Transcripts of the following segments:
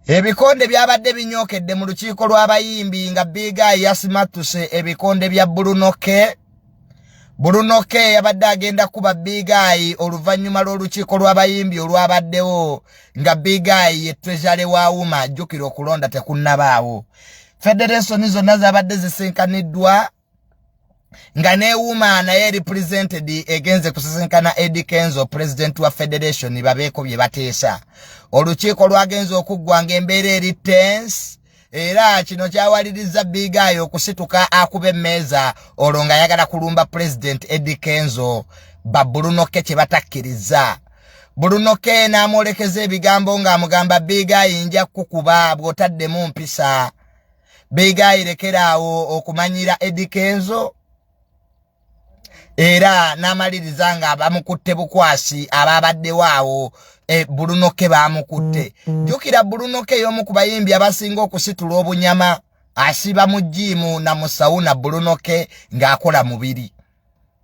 Ebikonde byabadde binyookedde mu lukiiko lw'abayimbi nga Big Eye yasimattuse ebikonde bya Bruno K. Bruno K yabadde agenda kuba Big Eye oluvannyuma lw'olukiiko lw'abayimbi olwabaddewo nga Big Eye ye treasury wa UMA. Jjukira okulonda tekunnabaawo. Federation zonna zabadde zisinkaniddwa nga ne UMA naye represented egenze kusisinkana Eddy Kenzo, president wa federation, babeeko bye bateesa. Olukiiko lwagenze okuggwa ng'embeera eri tense, era kino kyawaliriza Big Eye okusituka akuba emmeeza olwo ng'ayagala kulumba President Eddy Kenzo. Ba Bruno K kye batakkiriza. Bruno K n'amwolekeza ebigambo ng'amugamba, "Big Eye, nja kukuba bw'otaddemu mpisa. Big Eye, lekeraawo okumanyira Eddy Kenzo." Era n'amaliriza nga bamukutte bukwasi ababaddewo awo. Bruno K bamukutte. Jjukira Bruno K y'omu ku bayimbi abasinga okusitula obunyama, asiba mu gym na mu sauna. Bruno K ng'akola mubiri.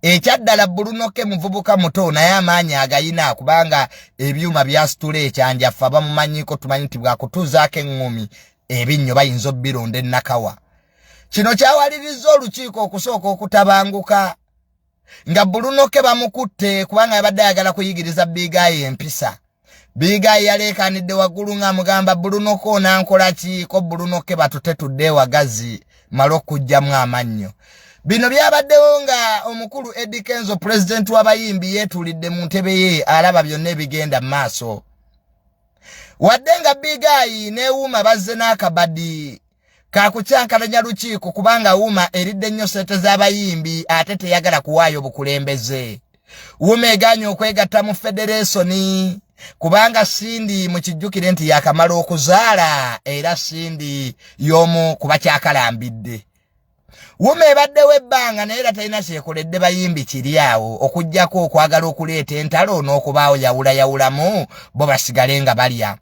Ekyaddala Bruno K muvubuka muto naye amaanyi agayina, kubanga ebyuma byasitula ekyanjaffe bamumanyiiko. Tumanyi nti bwakutuuzaako eŋŋumi, ebinnyo bayinza obbironda ennakawa. Kino kyawaliriza olukiiko okusooka okutabanguka nga Bruno K bamukutte, kubanga yabadde ayagala kuyigiriza Big Eye empisa. Big Eye yaleekanidde waggulu ng'amugamba, "Bruno K, onankola ki?" Ko Bruno K, "Batute tudde ewagazi male okuggyamu amannyo." Bino byabaddewo nga omukulu Eddy Kenzo, pulezidenti w'abayimbi, yeetuulidde mu ntebe ye alaba byonna ebigenda mu maaso. Wadde nga Big Eye ne UMA bazze n'akabadi kakukyankalanya lukiiko, kubanga UMA eridde nnyo ssente z'abayimbi ate teyagala kuwaayo bukulembeze. UMA egaanye okwegatta mu federation kubanga Cindy, mukijjukire nti yakamala okuzaala, era Cindy y'omu kuba kyakalambidde. UMA ebaddewo ebbanga naye era talina kyekoledde bayimbi kiri awo, okugjako okwagala okuleeta entalo n'okubaawo yawulayawulamu bo basigale nga balya.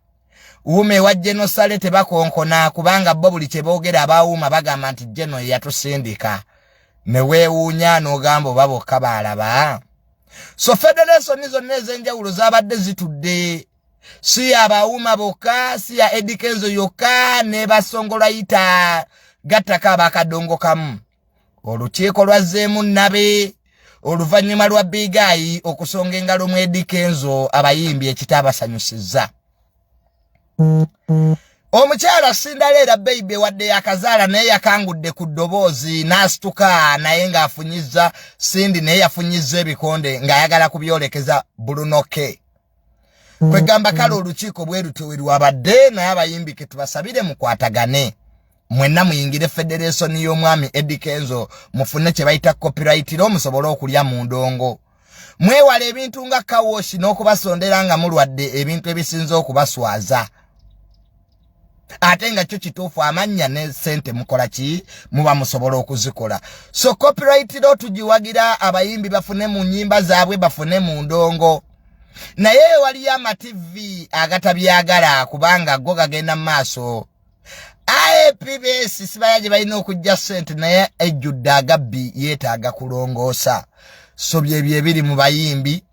UMA ewa General Saleh tebakonkona, kubanga bo buli kye boogera abawuuma bagamba nti General yeyatusindika, ne weewuunya n'ogamba oba bokka baalaba. So federation zonna ez'enjawulo zabadde zitudde, si yabawuuma bokka, si ya Eddy Kenzo yokka, ne basongolayita gattako abakadongo kamu. Olukiiko lwazzeemu nnabe oluvannyuma lwa Big Eye okusonga engalo mu Eddy Kenzo, abayimbi ekitaabasanyusizza. Omukyala Cinderella Baby, wadde yakazaala, naye yakangudde ku ddoboozi n'asituka naye ng'afunyiza Cindy, naye yafunyiza ebikonde ng'ayagala kubyolekeza Bruno K. Kwegamba kale olukiiko bwe lutyo we lwabadde, naye abayimbi ke tubasabire mukwatagane mwenna muyingire federation y'omwami Eddy Kenzo, mufune kye bayita copyright law, musobole okulya mu ndongo. Mwewala ebintu nga car wash n'okubasondera nga mulwadde, ebintu ebisinze okubaswaza, ate nga kyo kituufu amannya ne sente mukola ki, muba musobola okuzikola. So copyright law tugiwagira, abayimbi bafune mu nnyimba zaabwe, bafune mu ndongo. Naye waliyo amativi agatabyagala, kubanga go gagenda mu maaso. IPBS sibaya gye balina okujja ssente, naye ejjudde agabbi, yeetaaga kulongoosa. So byebyo ebiri mu bayimbi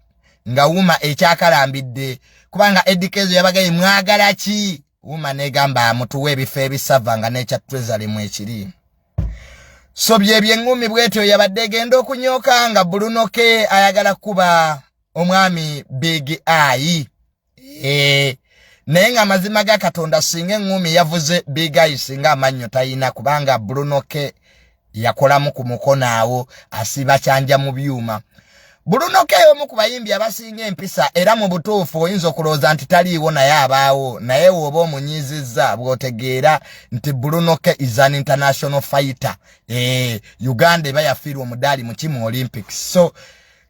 nga UMA ekyakalambidde, kubanga Eddy Kenzo yabagaye, "Mwagala ki?" UMA negamba, "Mutuwe ebifo ebisava nga n'ekya treasury mwekiri." So byebyo, eŋŋumi bwetyo yabadde egenda okunyooka nga Bruno K ayagala kuba omwami Big Eye. Naye nga amazima ga Katonda, singa eŋŋumi yavuze Big Eye, singa amannyo tayina, kubanga Bruno K yakolamu ku mukono awo, asiba kyanja mu byuma. Bruno K omu ku bayimbi abasinga empisa, era mu butuufu oyinza okulowooza nti taliiwo, naye abaawo. Naye woba omunyizizza bw'otegeera nti Bruno K is an international fighter. Uganda eba yafiirwa omudaali mu kimu Olympics. So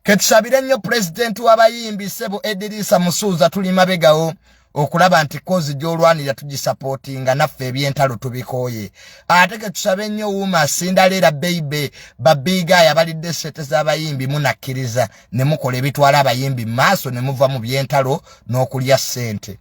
ketusabire nnyo pulezidenti w'abayimbi, sebo Edirisa Musuuza, tuli mabegawo okulaba nti cause gy'olwanira tugisupportinga. Naffe ebyentalo tubikooye. Ate ketusabe nnyo UMA, Cinderella Baby, ba Big Eye abalidde sente z'abayimbi, munakkiriza ne mukola ebitwala abayimbi mu maaso ne muva mu byentalo n'okulya ssente.